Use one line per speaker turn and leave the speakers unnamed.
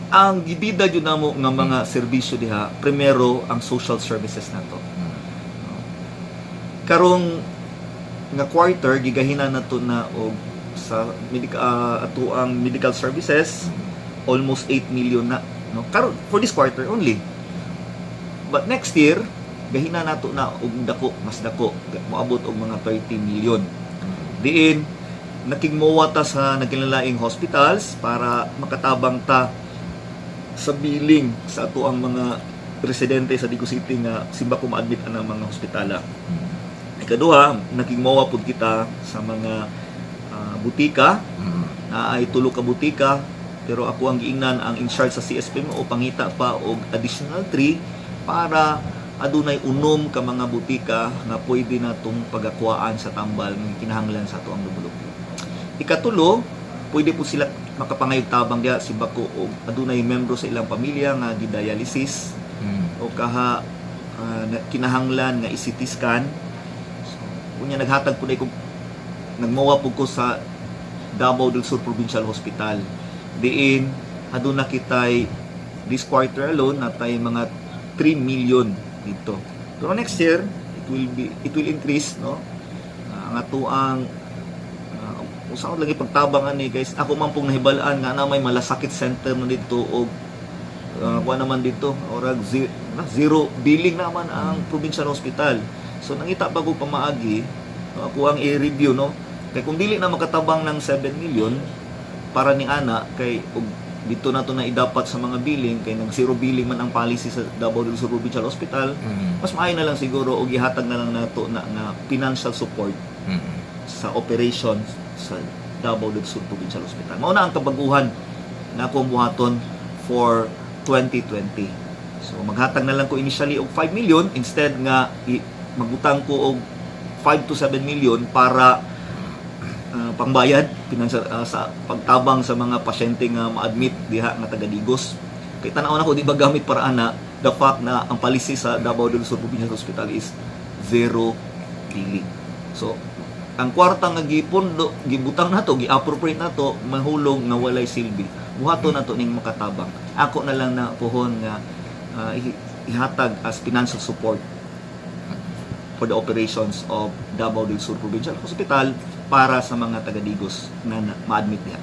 Ang gibida jud namo nga mga serbisyo diha, primero ang social services nato. Karong nga quarter, gigahina nato na og sa medical, atoang medical services, almost 8 million na, no, karon for this quarter only. But next year, gahina nato na og dako, mas dako, moabot og mga 30 million. Diin nakigmowa ta sa nagkinalaing hospitals para makatabang ta sa billing sa atoang mga residente sa Digos City nga simbako ma-admit ang mga ospitala. Ikaduha, nakigmowa pud kita sa mga butika na ay tulo ka butika, pero ako ang giingnan ang in charge sa CSPMO, pangita pa og additional 3 para adunay 6 ka mga butika nga pwede natong pagakuhaan sa tambal nga kinahanglan sa atoang lublubo. Ikatulo, pwede po sila makapangayog tabang diha simbako og adunay membro sa ilang pamilya nga gidialysis o kaha kinahanglan nga i-CT scan. So, unya naghatag po kung nagmawa po ko sa Davao del Sur Provincial Hospital. Diin aduna kitay this quarter alone natay mga 3 million dito. Pero next year, it will increase, no? Ang atoang usa ko lagi pagtabang ani, guys. Ako man pong nahibalaan nga na may malasakit center na dito og kuha naman dito orag zero billing naman ang provincial hospital. So nangita pa ko pamaagi, no, ako ang i-review, no, kay kung dili na makatabang ng 7 million para ni ana, kay og dito na to na idapat sa mga billing, kay nag zero billing man ang policy sa Davao del Sur Provincial Hospital, mas maayo na lang siguro og ihatag na lang nato na nga financial support sa operations sa Davao del Sur Provincial Hospital. Mao na ang kabaguhan na akong buhaton for 2020. So maghatag na lang ko initially og 5 million instead nga magbutang ko og 5 to 7 million para pangbayad financial sa pagtabang sa mga pasyente nga ma-admit diha nga taga Digos. Kay tan-aw nako, di ba gamit para ana the fact na ang policy sa Davao del Sur Provincial Hospital is zero billing. So ang kwarta nga gipundo, gibutang nato, gi-appropriate nato, mahulog nga walay silbi. Buhaton nato ning makatabang. Ako na lang na puhon nga ihatag as financial support for the operations of Davao del Sur Provincial Hospital para sa mga taga-Digos na ma-admit diha.